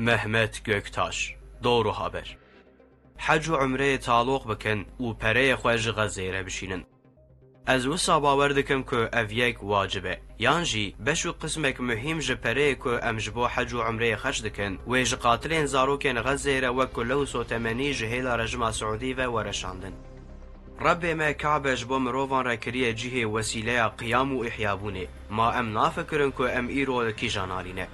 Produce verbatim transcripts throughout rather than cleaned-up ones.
Mehmet Göktaş, Doğru Haber. Hec û umreyê taloq bikin û pereyê xwe ji Xezzeyê re bişînin. Ez wisa bawer dikim ku ev yek wacib e. Yan jî beş û qismek muhîm ji pereyê ku em ji bo hec û umreyê xerc dikin, wê ji qatilên zarokên Xezzeyê re wek kule û sotemenî ji hêla rejima Siûdî ve were şandin. Rebbê me Kabe ji bo mirovan re kiriye cihê wesîleya qiyam û îhyabûnê. Ma em nafikirin ku em îro li kîjan alî ne?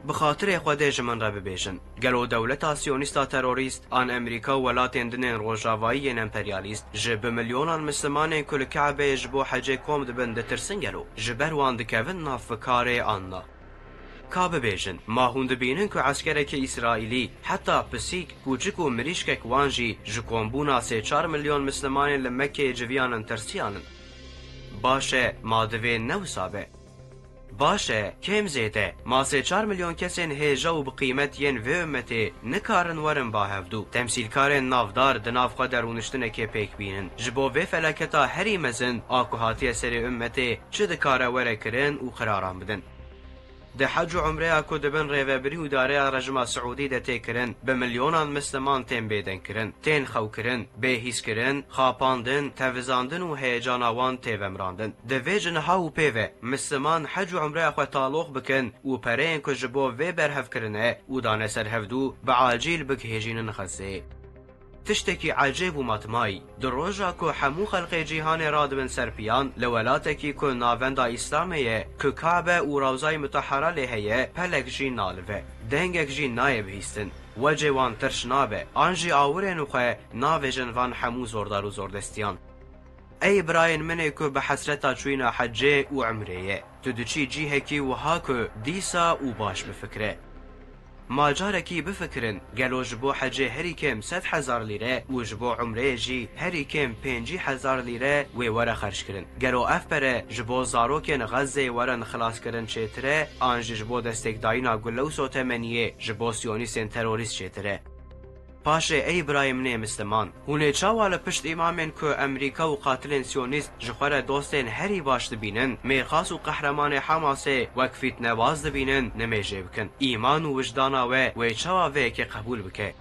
Bi xatirê Xwedê ji min re bibêjin, gelo dewleta siyonîsta terorîst an Amerîka û welatên din ên rojavayî yên emperyalîst ji bi milyonan mislimanên ku li Kabeyê ji bo hecê kom dibin ditirsin gelo? Ji ber wan dikevin nav fikarê an na? Ka bibêjin, ma hûn dibînin ku eskerekî Îsraîlî, heta pisîk, kûçik û mirîşkek wan jî ji kombûna sê çar milyon mislimanên li Mekkeyê civiyanin tirsiyanin? Baş e, ma divê ne wisa be? Baş e, kêm zêde, ma sê çar milyon kesên hêja û bi qîmet yên vê ummetê nikarin werin ba hevdû? Temsîlkarên navdar di nav xwe de rûniştinekê pêk bînin. Ji bo vê felaketa herî mezin a ku hatiye serê ummetê, çi dikare were kirin û qiraran bidin? Di hec û umreya ku di bin rêvebirî û dareya rejima Siûdî de tê kirin, bi milyonan misliman tên bêdengkirin, tên xewkirin, bêhîskirin, xapandin, tevizandin û heyecana wan tê vemrandin. Divê ji niha û pê ve misliman hec û umreya xwe taloq bikin û pereyên ku ji bo vê berhev kirine û dane ser hevdû, bi acîl bigihêjînin Xezzeyê. Tiştekî ecêb û matmayî, di roja ku hemû xelkê cîhanê radibin ser piyan, li welatekî ku navenda Îslamê ye, ku Kabe û Rewzayê Mutehera lê heye, pelek jî nalive, dengek jî nayê bihîstin. Wecê wan tirş nabe, an jî awirên xwe navêjin van hemû zordar û zordestiyan. Ey birayên min ê ku bi hesreta çûyîna hecê û umrê ye, tu diçî cîhekî wiha ku dîsa û baş bifikre. Ma carekî bifikirin, gelo ji bo hecê herî kêm sed hezar lîre û ji bo umreyê jî herî kêm pêncî hezar lîre wê were xerckirin? Gelo ev pere ji bo zarokên Xezzeyê werin xilaskirin çêtir e, an jî ji bo destêkdayîna gule û sotemeniyê ji bo siyonîstên terorîst çêtir e? Paşê ey birayê min ê misliman, hûn ê çawa li pişt îmamên ku Amerîka û qatilên siyonîst ji xwe re dostên herî baş dibînin, mêrxas û qehremanê Hamasê wek fîtnebaz dibînin, nimêjê bikin? Îman û wijdana we wê çawa vê yekê qebûl bike?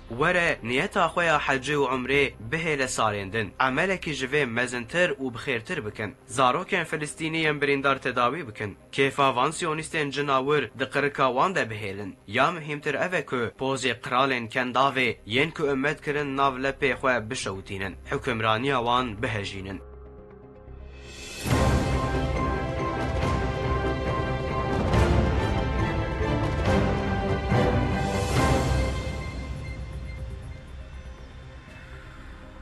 Were, niyeta xwe ya hecê û umrê bihêle sarêndin, emelekî ji vê mezintir û bixêrtir bikin. Zarokên Filistînî yên birîndar tedawî bikin. Kêfa van siyonîstên cinawir di qirika wan de bihêlin. Ya muhîmtir ev e ku pozê qiralên kendavê yên ku ummet kirin nav lepê xwe bişewitînin, hukimraniya wan bihejînin.